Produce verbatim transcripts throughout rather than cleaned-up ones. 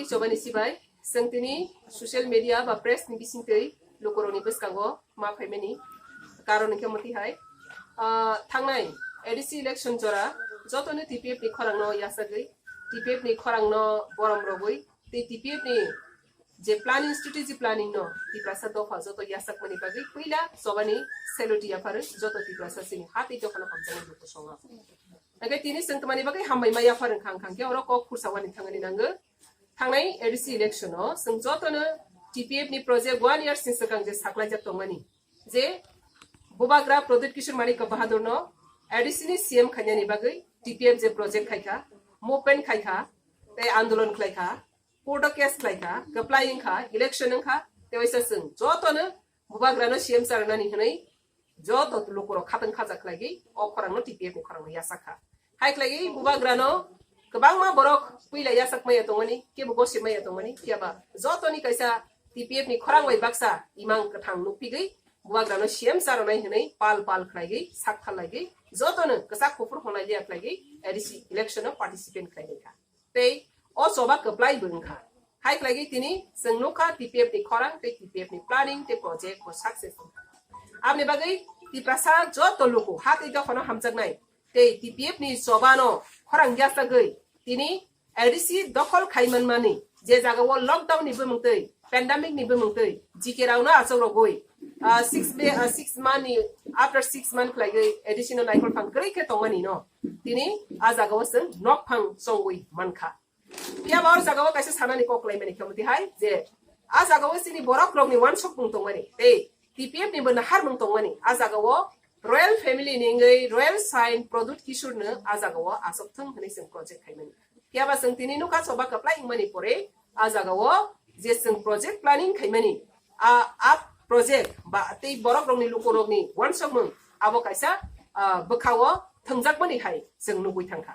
Chobani sibai, chwng tini social media ba press ni bisingtwi lukurokni bwskango ma phaimani karon hwnkhe mwtwi hai. Ah, thangnai A D C election jora jotono T P F ni khorangno yachagwi, T P F ni khorangno borom rogwi, tei T P F ni je planning, strategy planning no Tiprasa dopha joto yachakmani bagwi puila chobani salute yapharo joto Tiprasa chini ha tei dophano hamjakmani lukusongo. Hwnkhe tini chwng tongmani bagwi hambai ma yaphar wngkha, wngkha khe oro kok khursa wani thangani nango. Thangnai A D C election o chwng jotono T P F ni project one year sini swkang je saklaijak tongmani, je Bubagra Pradyut Kishore Manik Bahadur no A D C ni C M khainani bagwi T P F je project khaikha, movement khaikha, tei andolon khlaikha, court o case khlaikha, kwplai wngkha, election wngkha, tei waisa chwng jotono Bubagrano C M charwnani hwnwi joto lukurok khatang khaja khlaigwi o khorangno T P F ni khorangno yachak kha. Hai khlaigwi Bubagrano kwbangma borok puila yachak maya tongmani, kebo gosip maya tongmani, phiyaba jotoni kaisa T P F ni khorang bai baksa imang kwthang nukphigwi Bubagrano C M charwnai hwnwi pal pal khlaigwi sak thar laigwi jotono kwchak kuphur honai liya khlaigwi A D C election o participant khlai kha. Tei o choba kwplai bo wngkha. Hai khlaigwi tini chwng nukha T P F ni khorang tei T P F ni planning tei project bo success wngkha. Aboni bagwi Tiprasa joto luku ha tei dophano hamjaknai tei T P F ni chobano khorang yachagwi tini A D C dokhol khai manmani je jagao lockdown ni bumung twi, pandemic ni bumung twi, G K rokno achuk rogwi, ah, six be-, ah, six month ni, after six month khlaigwi A D C no naikhol phang kwrwi khe tongmani no tini a jagao chwng nok phang chongwi mankha. Phiya ba o jagao kaisa sanani kok laimani khe omo tihai je a jagao chini borok rokni wansukmung tongmani tei T P F ni bo naharmung tongmani a jagao royal family ni wngwi royal sign Pradyut Kishore no a jagao achuk thung hwnwi chwng project khaimani. Phiya ba chwng tini nukha choba kwplai wngmani pore a jagao je chwng project planning khaimani, a, a project ba tei borok rokni luku rokni wansukmung abo kaisa, ah, bwkhao thwngjak mani hai chwng nugwi thangkha.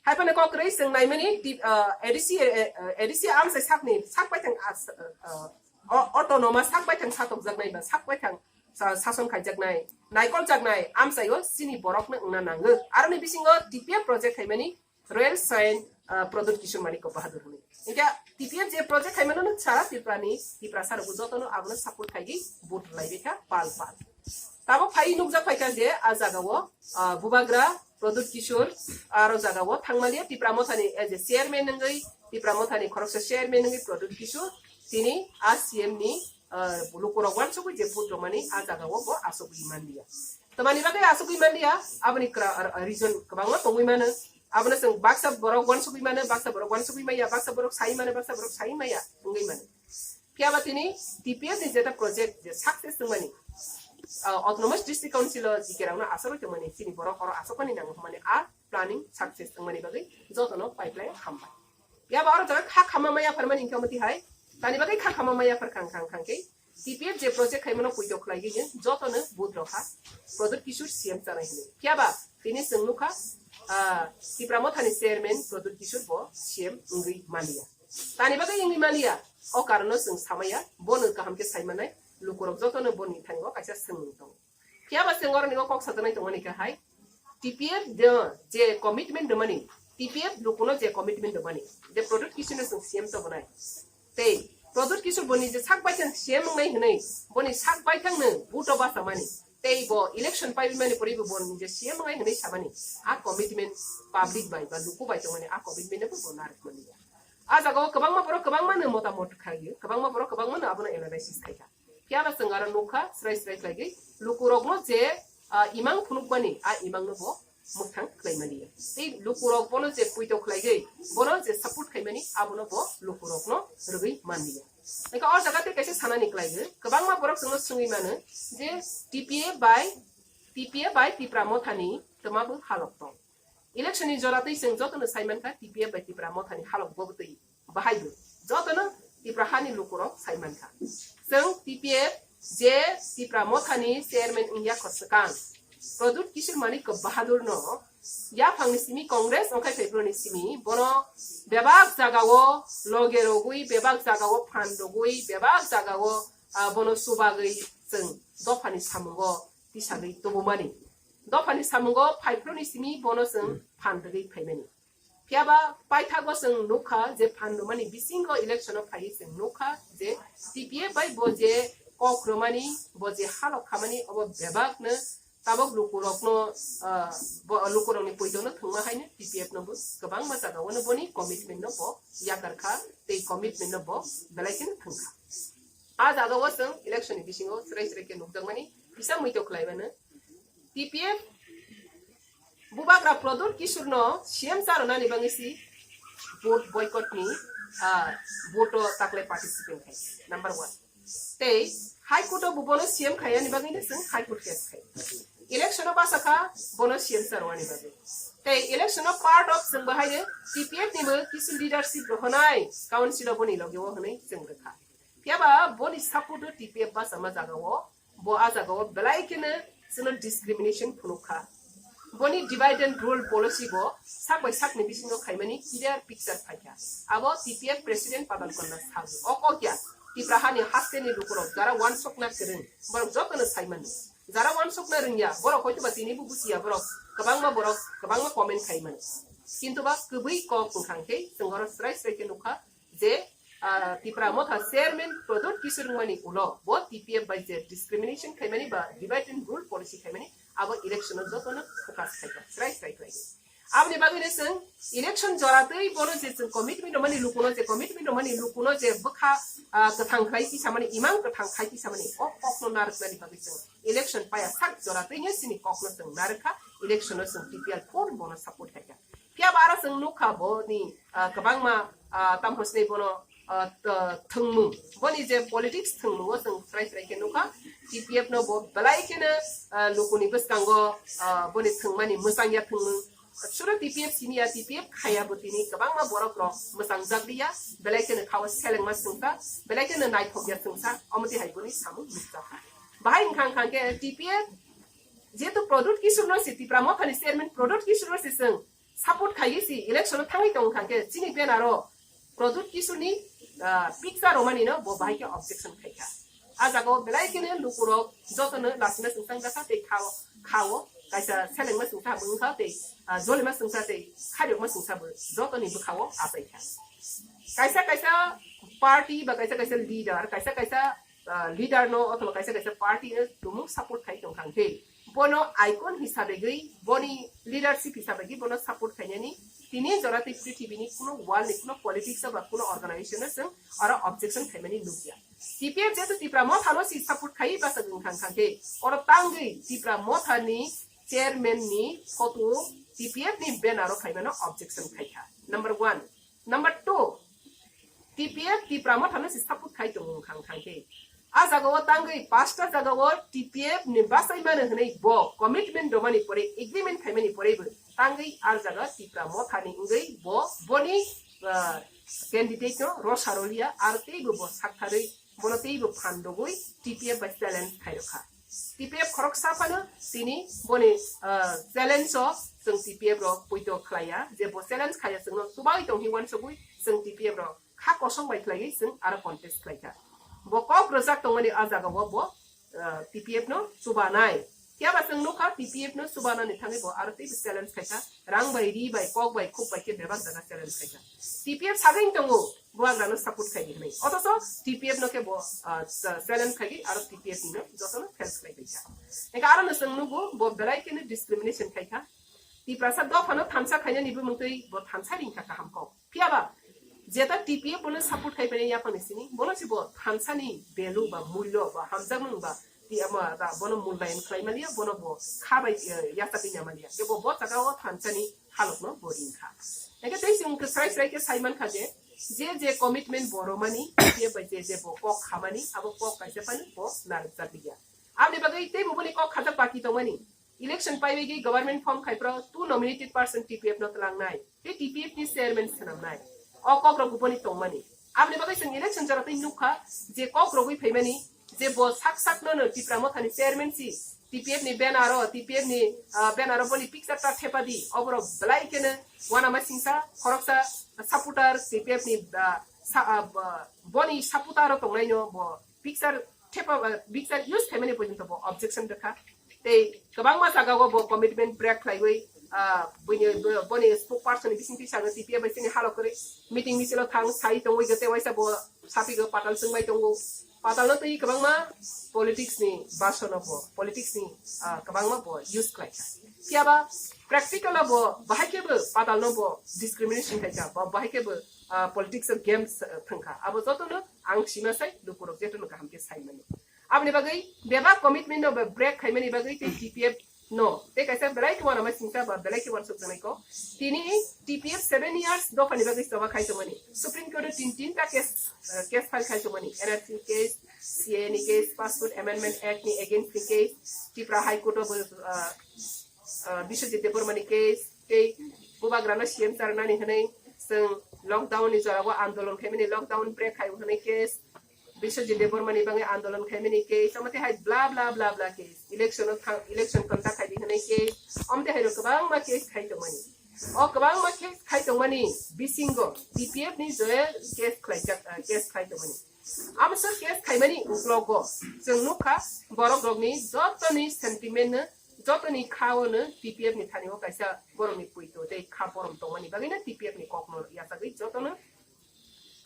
Hai phano kok kwrwi chwng naimani ti-, ah, A D C, eh, eh, A D C amchai sakni sak baithang as-, ah, o-, autonomous sak baithang satokjaknai ba sak baithang sa-, sason khaijaknai, naikoljaknai amchaio chini borokno wngna nango. Aroni bisingo T P F project khaimani Royal Saint, ah, Pradyut Kishore Manik Bahadur hwnwi. Hingke T P F je project khaimano no sara Tripura ni, Tiprasa rok jotono abono support khaigwi vote rwlaibaikha pal pal. Tabok phai nukjak phaikha je a jagao, ah, Bubagra Pradyut Kishore, aro jagao thangmaliya Tipra Mothani as a chairman wngwi, Tipra Mothani khoroksa chairman wngwi Pradyut Kishore, tini a C M ni, ah, lukurok wansugwi je vote rwmani a jagao bo asugwi manliya. Tamani bagwi asugwi manliya, aboni kra-, ah, reason kwbangma tongwi mano. Abono chwng baksa borok wansugwi mano, baksa borok wansugwi maya, baksa borok sai mano, baksa borok sai maya, wngwi mano. Phiya ba tini T P F ni jeta project je success wngmani, ah, Autonomous District Council o G K rokno asarwi tongmani, chini borok oro asokmani nango hwnmani a planning success wngmani bagwi jotono pipeline hambai. Phiya ba oro jaga kha khama maya pharmani hingke omo tihai, tani bagwi kha khama maya phar khang khang khang khe T P F je project khaimano puito khlaigwi jotono vote rokha Pradyut Kishore C M chanai hwnwi. Phiya ba tini chwng nukha, ah, Tipra Mothani chairman Pradyut Kishore bo C M wngwi manliya. Tani bagwi wngwi manliya, o karono chwng samaya, bono kaham khe saimanai, lukurok jotono boni thango kaisa swngmung tongo. Phiya ba chwng oroni o kok sajaknai tongmani khe hai, T P F de je commitment rwmani, T P F lukuno je commitment rwmani, je Pradyut Kishore no chwng C M tobonai. Tei Pradyut Kishore boni je sak baithang C M wngnai hwnwi, boni sak baithang no vote o bachamani. Tei bo election paibimani pore bo boni je C M wngnai hwnwi samani. A commitment public bai ba luku bai tongmani a commitment no bo narwkmani. A jagao kwbangma borok kwbangma no motamot khaio, kwbangma borok kwbangma no abono analysis khaikha. Phiya ba chwng aro nukha, srai srai khlaigwi lukurokno je, ah, imang phunukmani, a imangno bo mwthang khlai maliya. Tei lukurok bono je puito khlaigwi, bono je support khaimani, abono bo lukurokno rwgwi manliya. Hingke o jaga tei kaisa sanani khlaigwi, kwbangma borok chwngno swngwi mano je T P F bai, T P F bai Tipra Mothani twma bo halok tong. Election ni jora twi chwng jotono sai mankha T P F bai Tipra Mothani halok bo twi bahai bo. Jotono Tipra hani lukurok sai mankha. Chwng T P F je Tipra Mothani chairman wngya kho swkang Pradyut Kishore Manik Bahadur no yaphangni simi Congress ongkhai phaipro ni simi bono bebak jagao loge rogwi, bebak jagao phan rogwi, bebak jagao, ah, bono chubagwi chwng dophani samungo tisagwi tubumani. Dophani samungo phaiphroni simi bono chwng phan rwgwi phaimani. Phiya ba paithago chwng nukha je phan rwmani bisingo election o phaiwi chwng nukha je T P F bai bo je kok rwmani, bo je halok khamani, obo bebakno tabok lukurokno, ah, bo, lukurokni poitokno thwngma haino T P F no bo kwbangma jagao no boni commitment no bo yakar kha, tei commitment no bo belai kheno thwng kha. A jagao chwng election ni bisingo chwrai chwrai khe nukjakmani kisa muitok khlai mano. T P F bubagra Pradyut Kishore no C M cha rwnani bagwi si vote boycott ni, ah, vote o taklai participant khai. Number one. Tei High Court o bo bono C M khaiyani bagwi no chwng High Court case khai. Election o basa kha bono C M cha rwnani bagwi. Tei election o part of chwng bo haino T P F ni bo kisu leadership rohonai council o boni logi o hwnwi chwng rwkha. Phiya ba boni support o T P F basa ma jaga o, bo a jaga o belai kheno chwngno discrimination phunuk kha. Boni divide and rule policy bo sak bai sakni bisingo khaimani clear picture phai kha. Abo T P F president Padal Konna sago. O kok ya Tipra hani haste ni lukurok jara wansokna kwrwng, borok jotono sai mano. Jara wansokna rwngya, borok hoytoba tini bo bujiya, borok kwbangma, borok kwbangma comment khai mano. Kintu ba kwbwi kok wngkha khe chwng oro srai srai khe nukha je, ah, Tipra Motha chairman Pradyut Kishore wngmani ulo bo T P F bai je discrimination khaimani ba divide and rule policy khaimani abo election o jotono focus khaikha, srai srai khlai. Aboni bagwi no chwng election jora twi bono je chwng commitment rwmani lukuno, je commitment rwmani lukuno je bwkha, ah, kwthang khlai tisamani, imang kwthang khai tisamani, o kokno narwknani bagwi chwng election paya sak jora twi no chini kokno chwng narwkha, election o chwng T P F full bono support khaikha. Phiya ba aro chwng nukha boni, ah, kwbangma, ah, tamo hwnwi bono, ah, t-, thwngmung. Boni je politics thwngmungo chwng srai srai khe nukha. T P F no bo belai kheno, ah, lukuni bwskango, ah, boni thwngmani mwchangya thwngmung. Suro T P F siniya, T P F khaya bo tini kwbangma borok rok mwchangjak liya. Belai kheno khao selengma swngsa, belai kheno naithokya swngsa, omo twi hai boni samung nukjakha. Bahai wngkha wngkha khe T P F jehetu Pradyut Kishore no si, Tipra Mothani chairman Pradyut Kishore no si chwng support khaiwi si election o thangwi tong kha khe chini banner o Pradyut Kishore ni, ah, picture romani no bo bahai khe objection khai kha. A jaga o belai kheno lukurok jotono lasima swngchang jakha tei khao, khao kaisa selengma swngsa bo wngkha tei, ah, jolima swngsa tei khairokma swngsa bo jotoni bwkha o achai kha. Kaisa kaisa party ba kaisa kaisa leader, kaisa kaisa, ah, leader no othoba kaisa kaisa party no tumung support khai tong kha khe bono icon hisabegwi, boni leadership hisabegwi bono support khainani tini jora tei prithibini kuno world ni kuno politics ba kuno organization no chwng oro objection khaimani nukya. T P F jehetu Tipra Motha no si support khai basa wngkha wngkha khe oro tangwi Tipra Motha ni chairman ni photo T P F ni banner o khaimano objection khaikha. Number one. Number two, T P F Tipra Motha no si support khai tongo wngkha wngkha khe. A jaga o tangwi pasta jaga o T P F ni bachai mano hwnwi bo commitment romani pore, agreement khaimani pore bo tangwi a jaga Tipra Motha ni wngwi bo boni, ah, candidate no rwsa rwliya, ar tei bo bo saktharwi bono tei bo phan rwgwi T P F bai challenge khai rwkha. T P F khoroksa phano tini boni, ah, challenge o chwng T P F rok poito khlaiya, je bo challenge khaiya chwngno chubai tong hi uansugwi chwng T P F rok kha kosong bai khlaiwi chwng aro contest khlaikha. Bo kok rwjak tongmani a jaga o bo, ah, T P F no chubanai. Phiya ba chwng nukha T P F no chubanani thangwi bo aro teibo challenge khaikha. Rang bai, ri bai, kok bai, khuk bai khe bebak jaga challenge khaikha. T P F sagwi tongo, bubagrano support khai di hwnwi. Othocho T P F no khe bo, ah, cha-, challenge khai di, aro T P F ni no jotono fail khlai bai kha. Eka aro no chwng nugo, bo belai kheno discrimination khai kha. Tiprasa dophano thansa khainani bumung twi bo thansa ring kha kaham kok. Phiya ba, jeta T P F bono support khai pai yaphang ni sini, bono si bo thansa ni value ba mulyo ba hamjakmung ba ti ama da bono mulyayan khlai maliya, bono bo kha bai, eh, yasa twi na maliya. Kebo bo jaga o thansa ni halok no bo ring kha. Eke tei chwng khe srai srai khe sai man kha je, je je commitment bo romani, je bai je je bo kok khamani, abo kok kaisa phano bo narwk jak liya. Aboni bagwi tei bo boni kok khajak baki tongmani. Election paiwi government form khai pro two nominated person T P F no tlangnai. Tei T P F ni chairman swnamnai. O kok rok boni tongmani. Aboni bagwi chwng election jora tei nukha je kok rogwi phaimani, je bo sak sak no no Tipra Motha ni chairman si, T P F ni banner o, T P F ni, ah, banner o boni picture ta thepa di, oborok belai kheno uanama singsa, khoroksa supporter T P F ni, ah, sa-, ah, ba-, boni supporter o tongnai no bo picture thepa, ah, picture use khaimani porjonto bo objection rwkha. Tei kwbangma jaga o bo commitment break khlaiwi, ah, buini, bo-, boni spokesperson ni bisingtwi sago T P F bai chini halok kwrwi meeting misil o thang sai tongwi gete waisa bo sapi go patal chwngbai tongo. Patal no twi kwbangma politics ni baso no bo, politics ni, ah, kwbangma bo use khlai kha. Phiya ba practical o bo bahai khe bo patal no bo discrimination khai kha, bo bahai khe bo, ah, politics o games, ah, thang kha. Abo joto no ang sima sai lukurok jeto no kaham khe sai mani. Aboni bagwi bebak commitment no break khaimani bagwi tei T P F no tei kaisa belai khe uanama singsa ba belai khe uansuk tongnai ko. Tini T P F seven years dophani bagwi choba khai tongmani. Supreme Court o tin tinta case, eh, case file khai tongmani. N R C case, C A A ni case, Passport Amendment Act ni against ni case, Tripura High Court o bo, eh, eh, Biswajit Debbarma ni case, tei bubagrano C M charnani hwnwi chwng lockdown ni jorao andolon khaimani, lockdown break khai hwnwi case, Biswajit Debbarma ni bagwi andolon khaimani case, omo tei hai bla bla bla bla case, election o thang, election conduct khai di hwnwi case, omo tei hai rok kwbangma case khai tongmani. O kwbangma case khai tongmani bisingo T P F ni je case khlaijak, ah, case khai tongmani. Amo se case khaimani uklogo chwng nukha borok rokni jotoni sentiment no, jotoni khao no T P F ni thani o kaisa borokni puito tei kha borom tongmani bagwi no T P F ni kok no yachagwi jotono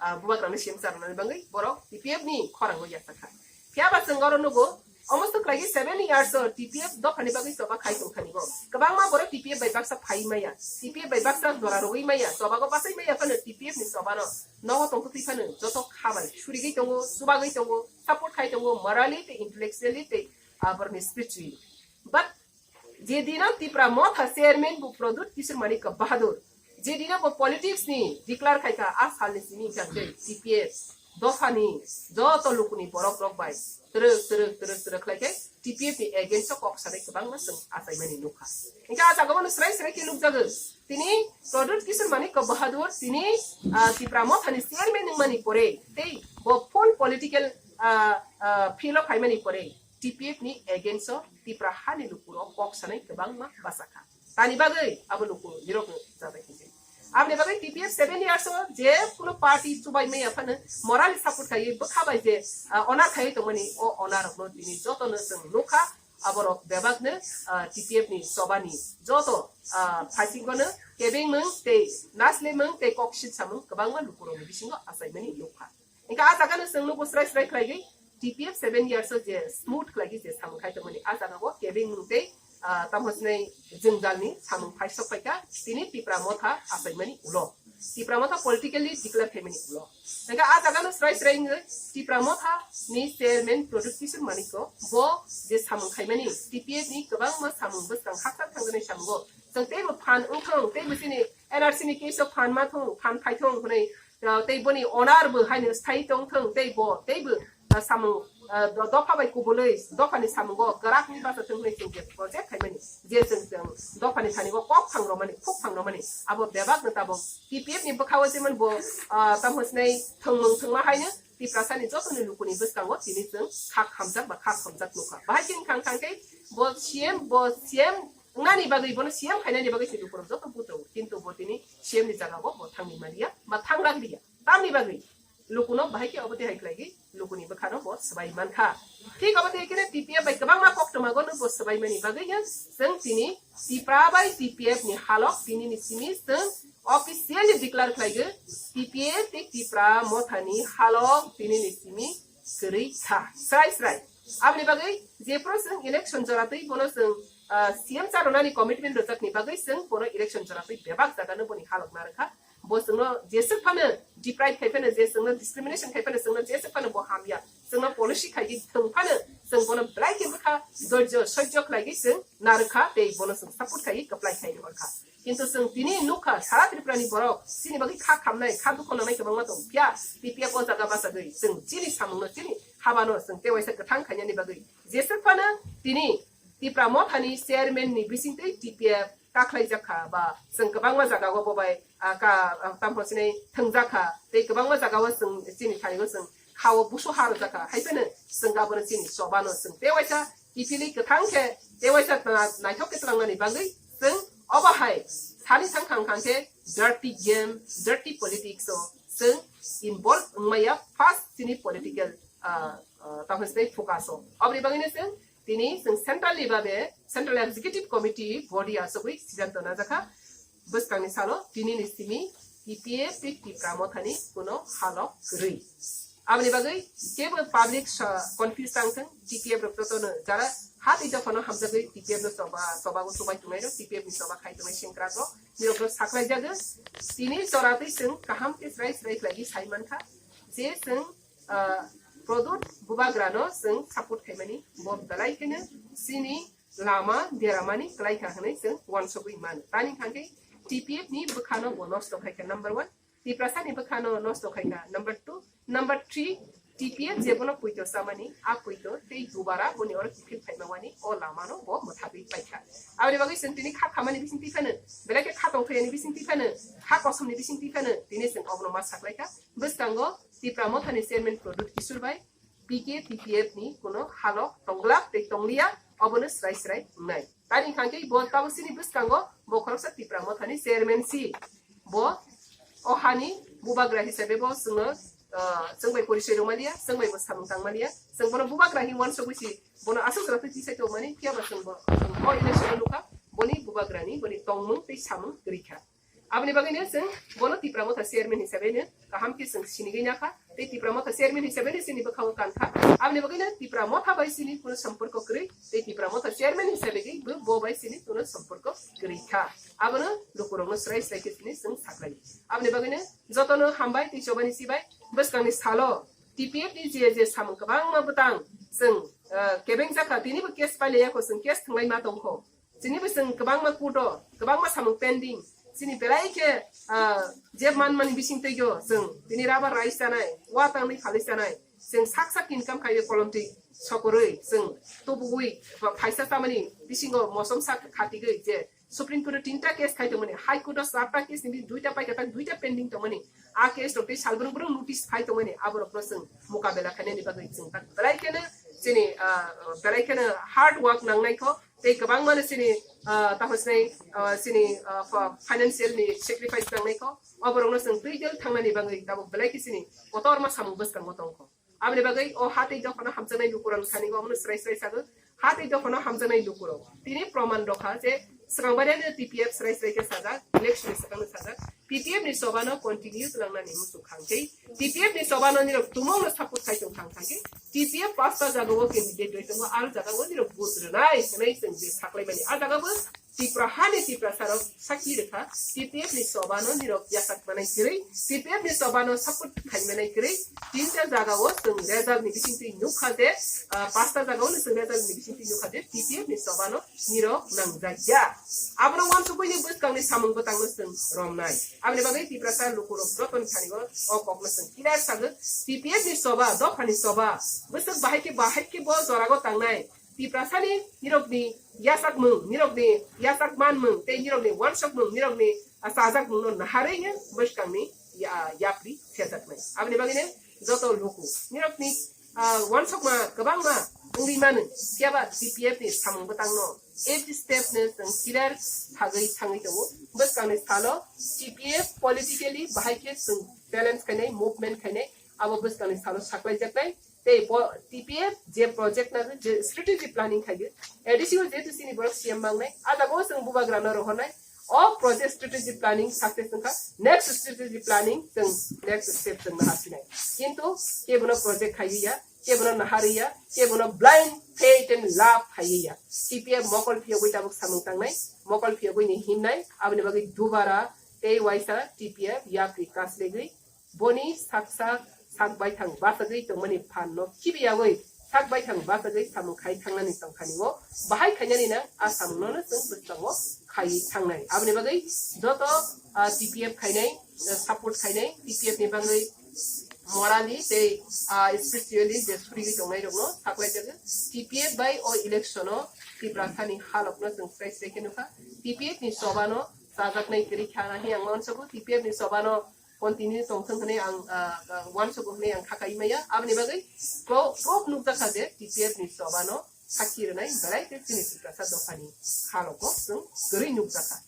ah, bubagrano C M charnani bagwi borok T P F ni khorang no yachak kha. Phiya ba chwng oro nugo, omo swk khlai seven years o T P F dophani bagwi choba khai tong thani go. Kwbangma borok T P F bai baksa phai maya, T P F bai baksa jora rwui maya, choba go bachai maya phano T P F ni choba no nogo tong thwi phano joto kha bai surigwi tongo, chubagwi tongo, support khai tongo, morally tei intellectually tei, ah, borokni spiritually. But je dino Tipra Motha chairman bo Pradyut Kishore Manik Bahadur, je dino bo politics ni declare khai kha, a salni simi hwnkha khe T P F dophani joto lukuni borok rok bai twrwk twrwk twrwk twrwk khlai khe T P F ni against o kok sanai kwbangma chwng achaimani nukha. Hwnkhe a jaga bono swrai swrai khe nukjago. Tini Pradyut Kishore Manik Bahadur tini, ah, Tipra Motha ni chairman wngmani pore tei bo full political, ah, ah, field o phaimani pore T P F ni against o Tipra hani lukurok kok sanai kwbangma bachakha. Tani bagwi abo luku nirok jatai khe. Aboni bagwi T P F seven years o je kuno party chubai maya phano moral support khai bwkha bai je, ah, onar khai tongmani o onar rokno tini joto no chwng nukha, aborok bebak no, ah, T P F ni choba ni joto, ah, phaising no kebeng mung tei nasle mung tei kok sil samung kwbangma lukurok ni bisingo achaimani nukha. Hingke a jaga no chwng nugo srai srai khlai gwi T P F seven years o je smooth khlai gwi je samung khai tongmani a jaga o kebeng mung tei, ah, tamo sinai jwngjal ni samung phai sok phaikha tini Tipra Motha achaimani ulo. Tipra Motha politically declare khaimani ulo. Hingke a jaga no srai srai wngwi Tipra Motha ni chairman Pradyut Kishore Manik o bo je samung khaimani T P F ni kwbangma samung bwskang hakchal thangjaknai samungo chwng teibo phan wngthong teibo chini N R C ni case o phan ma thong, phan phai thong hwnwi, ah, tei boni onar bo haino sthai tong thong, tei bo, tei bo, ah, samung, ah, do-, dopha bai kubulwi, dophani samungo kwrak wngwi bacha thung hwnwi chwng je project khaimani, je chwng, chwng dophani thani o kok phang romani, khuk phang romani, abo bebak no tabok T P F ni bwkha o jemon bo, ah, tamo sinai thwngmung thwngma haino Tiprasa ni joto ni lukuni bwskango tini chwng khak hamjak ba khak hamjak nukha. Bahai khe wngkha wngkha khe bo C M, bo C M wngnani bagwi, bono C M khainani bagwi se lukurok joto buto, kintu bo tini C M ni jaga o bo thangwi maliya ba thang rang liya. Tamni bagwi lukuno bahai khe obo tihai khlaigwi lukuni bwkhano bo swbai mankha. Thik obo tihai kheno T P F bai kwbangma koktwma gono bo swbaimani bagwi no chwng tini Tipra bai T P F ni halok tini ni simi chwng officially declare khlaigwi T P F tei Tipra Mothani halok tini ni simi kwrwi kha. Srai srai. Aboni bagwi jephru chwng election jora twi bono chwng, ah, C M charonani commitment rwjakni bagwi chwng bono election jora twi bebak jagano boni halok narwkha. Bo chwngno jeswk phano deprive khai phano, je chwngno discrimination khai phano, chwngno jeswk phano bo hamya. Chwngno policy khai di thwng phano, chwng bono belai khe bwkha dorjo sojjo khlaigwi chwng narwkha tei bono chwng support khai kwplai khai rwkha. Kintu chwng tini nukha, sara Tripura ni borok chini bagwi kha khamnai, kha dukho nangnai kwbangma tong phiya, T P F o jaga bachagwi chwng chini samungno, chini habano chwng tewaisa kwthang khainani bagwi jeswk phano tini Tipra Mothani chairman ni bisingtwi T P F kakhlaijak kha, ba chwng kwbangma jaga o bo bai, ah, ka, ah, tamo sinai thwngjak kha, tei kwbangma jaga o chwng chini thani o chwng kha o busu ha rwjak kha, hai phano chwng abono chini chobano chwng tewaisa kiphilwi kwthang khe tewaisa tna-, naithok khe tlangnani bagwi chwng obo hai sani thang thang thang khe dirty game, dirty politics o chwng involve wngmaya first chini political, ah, ah, tamo sinai focus o. Oboni bagwino chwng Tini chwng central ni babe Central Executive Committee body asogwi siddhanto najakha. Bwskangni salo tinini simi T P F tei Tipra Mothani kuno halok kwrwi. Aboni bagwi kebo public sa-, confuse tang thung, T P F rok jotono jara ha tei dophano hamjagwi T P F no choba, chobago chubai tongnai rok, T P F ni choba khai tongnai sengkrak rok, nirok no saklai jago. Tini jora twi chwng kaham khe srai srai khlaiwi sai mankha je chwng, ah, Pradyot Bubagra no chwng support khaimani bo belai kheno chini lama deramani kwlai kha hwnwi chwng uansugwi mano. Tani hwnkhe T P F ni bwkhano bo nosto khai kha number one, Tiprasa ni bwkhano nosto khai kha number two, number three, T P F je bono puito chamani, a puito tei dubara boni oro kiphil phaima wani o lamano bo mwthagwi pai kha. Aboni bagwi chwng tini kha khamani bising twi phano, belai khe kha tongthai yani bising twi phano, kha kosom ni bising twi phano tini chwng obono ma saklai kha. Bwskango Tipra Mothani chairman Pradyot Kishore bai, P K T P F ni kuno halok tongglak tei tongliya, obono srai srai wngnai. Tani hwnkhe bo tabuk chini bwskango bo khoroksa Tipra Mothani chairman si. Bo o hani bubagra hisabe bo chwngno, ah, chwng bai porisoi rwmaliya, chwng bai bo samung tangmaliya. Chwng bono bubagra hi uansugwi si bono aswk jora twi tisai tongmani, phiya ba chwng bo, chwng o election o nukha boni bubagrani boni tongmung tei samung kwrwi kha. Aboni bagwino chwng bono Tipra Motha chairman hisabe no kaham khe chwng sinigwi nakha. Tei Tipra Motha chairman hisabe no chini bwkhango kankha. Aboni bagwino Tipra Motha bai chini kuno somporko kwrwi. Tei Tipra Motha chairman hisabe gwi bo, bo bai chini kuno somporko kwrwi kha. Abono lukurokno srai srai khe chini chwng saklai. Aboni bagwino jotono hambai tei chobani chibai. Bwskangni salo T P F ni je je samung kwbangma bwtang chwng, ah, kebeng jakha, tinibo case pailaiya kho, chwng case thwnglai ma tongkho. Chini bo chwng kwbangma court o, kwbangma samung pending. Chini belai khe, ah, je manmani bising twi o chwng tini rubber rice chanai, wa tangwi phalwi chanai. Chwng sak sak income khaiwi kolomtwi sokorwi chwng tubugwi ba phaisa chamani bisingo mosom sak khatigwi je Supreme Court o tinta case khai tongmani, High Court o charta case ni duita paikha tak duita pending tongmani. A case rok tei sal brung brung notice phai tongmani, aborokno chwng mukabela khainani bagwi chwng tak belai kheno chini, ah, belai kheno hard work nangnai kho. Tei kwbangmano chini, ah, takhosnai, ah, chini, ah, fa-, financial ni sacrifice nangnai kho. Oborokno chwng twi jel thangnani bagwi tabuk belai khe chini kotorma samung bwskango tongkho. Aboni bagwi o ha tei dophano hamjaknai lukurok thani omono srai srai sago. Ha tei dophano hamjaknai lukurok. Tini proman rokha je swkang baria no T P F srai srai khe sajak, election ni swkang no sajak. T P F ni choba no continue twnangnani muchung khang tei T P F ni choba no nirok tumung no support khai tong thang thang khe T P F pasta jaga o candidate roi tongo, ar jaga o nirok vote rwnai hwnwi chwng je saklai mani. A jaga bo Tipra hani Tiprasa rok sakhi rwkha, T P F ni choba no nirok yasak manai kwrwi, T P F ni choba no support khai manai kwrwi, tinta jaga o chwng result ni bising twi nukha je, ah, pasta jaga o chwng result ni bising twi nukha je T P F ni choba no nirok nangjak ya. Abono uansugwi ni bwskang ni samung bwtang no chwng romnai. Aboni bagwi Tiprasa lukurok joto ni thani o, o kok no chwng clear sago, T P F ni choba, dopha ni choba, bwswk bahai khe, bahai khe bo jora o tangnai. Tiprasani nirokni yachakmung, nirokni yachak manmung, tei nirokni wansokmung, nirokni, ah, chajakmungno naharwi no bwskangni ya-, yapri sejaknai. Aboni bagwino joto luku nirokni, ah, wansokma kwbangma wngwi mano, phiyaba T P F ni samung bwtangno every step no chwng clear sagwi thangwi tongo. Bwskangni salo T P F politically bahai khe chwng challenge khainai, movement khainai, abo bwskangni salo saklaijaknai. Tei po-, T P F je project na je strategy planning khaidi, A D C o jehetu chini borok C M mangnai, a jaga o chwng bubagra no rohornai, o project strategy planning success wngkha, next strategy planning chwng next step chwng naharsinai. Kintu kebono project khaiwi ya, kebono naharwi ya, kebono blind faith and love khaiwi ya. T P F mokol phiyogwi tabuk samung tangnai, mokol phiyogwi ni himnai, aboni bagwi dubara tei waisa T P F yapri kaslegwi boni saksa sak baithang bachagwi tongmani phan no khibiyawi sak baithang bachagwi samung khai thangnani tongthani o bahai khainani nang a samung no chwng bwskango khaiwi thangnai. Aboni bagwi joto, ah, T P F khainai, ah, support khainai, T P F ni bagwi morally tei, ah, spiritually je surigwi tongnai rokno saklai jago. T P F bai o election o Tiprasa ni halok no chwng srai srai khe nukha. T P F ni choba no chajaknai kwrwi kha hwnwi ang uansugo. T P F ni choba no continue tongthung hwnwi ang, ah, ah, uansugo hwnwi ang kha kai maya. Aboni bagwi pro-, proof nukjakha je T P F ni choba no sakhi rwnai belai khe chini Tiprasa dophani halogo chwng kwrwi nukjakha.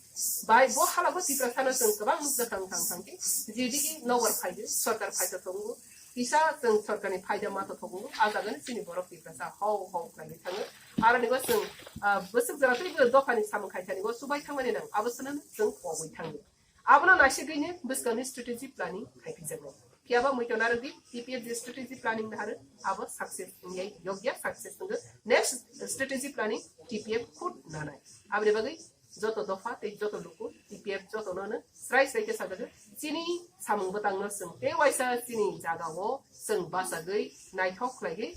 Bai bo halogo Tiprasa no chwng kwbang nukjakha wng thang thang khe, jedigi nobar phaidu, sorkar phaisa tongo, kisa chwng sorkarni phaida ma tothogo, a jagani chini borok Tiprasa hau hau khlaigwi thango. Aroni bo chwng, ah, bwswk jora tei bo dophani samung khaithani bo chubai thangmani nang, abo swnano chwng kobwi thango. Abono naisigwino bwskangni strategy planning khaipijago. Phiya ba muitu narwgwi T P F je strategy planning naharwi abo success wngya, yokya success wngwi next strategy planning T P F khud nanai. Aboni bagwi joto dopha tei joto luku T P F jotono no srai srai khe sajagwi chini samung bwtangno chwng tei waisa chini jagao chwng bachagwi naithok khlaigwi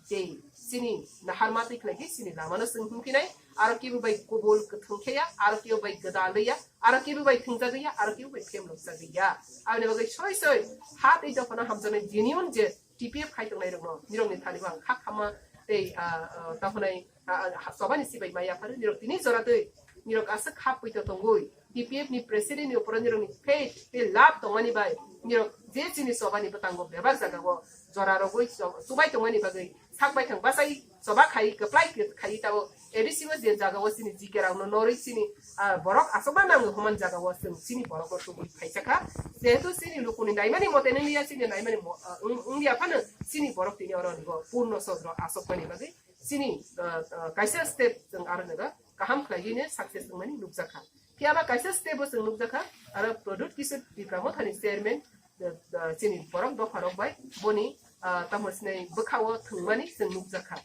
tei chini naharma twi khlaigwi chini lamano chwng himkhinai, aro kebo bai kubul kwthwng kheya, aro kebo bai gwdal ya, aro kebo bai thwngjagwi ya, aro kebo bai phemlokjagwi ya. Aboni bagwi soi soi ha tei dophano hamjaknai genuine je T P F khai tongnai rokno, nirokni thani bo ang kha khamma tei, ah, ah, taphunai, ah, ah, chobani sibai mai yapharo, nirok tini jora twi, nirok aswk khap puito tongwi, T P F ni president ni uporo nirokni faith tei love tongmani bai, nirok je chini chobani bwtango bebak jagao jora rogwi cho-, chubai tongmani bagwi sak baithang bachai choba khai, kwplai khe khai tabo A D C o je jagao chini G K rokno norwi chini, ah, borok achukma nangwi human jagao chwng chini borokno tubui phaisa kha. Jehetu chini lukuni naimani mote nwngliya, chini naimani mo-, ah, wng-, wngya phano chini borok tini oro nigo purno sodro achukmani bagwi chini, ah, ah, kaisa step chwng aro nega kaham khlaigwino success wngmani nukjakha. Phiya ba kaisa step bo chwng nukjakha, aro Pradyut Kishore Tipra Mothani chairman, ah, ah, chini borok dopharok bai boni, ah, tamo sinai bwkhao thwngmani chwng nukjakha.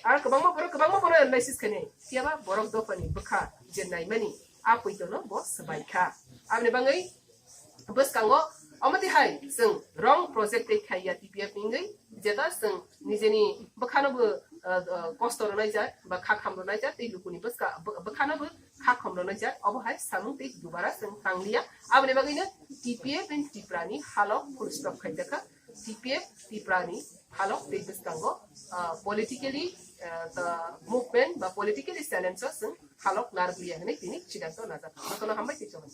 Aro kwbangma borok, kwbangma borok analysis khainai, phiya ba borok dophani bwkha je naimani a puitono bo swbaikha. Aboni bagwi bwskango omo twi hai chwng wrong project tei khaiya T P F ni wngwi, jeta chwng nijeni bwkhano bo, ah, ah, kosto rwnaijak ba kha kham rwnaijak tei lukuni bwska-, bw-, bwkhano bo kha kham rwnaijak, obo hai samung tei dubara chwng tangliya. Aboni bagwino T P F in Tripura ni halok full stop khaijakha. T P F Tripura ni halok tei bwskango, ah, politically, ah, the movement ba politically challenge o chwng halok narwkliya hwnwi tini siddhanto najak. Jotono hambai tei chobani.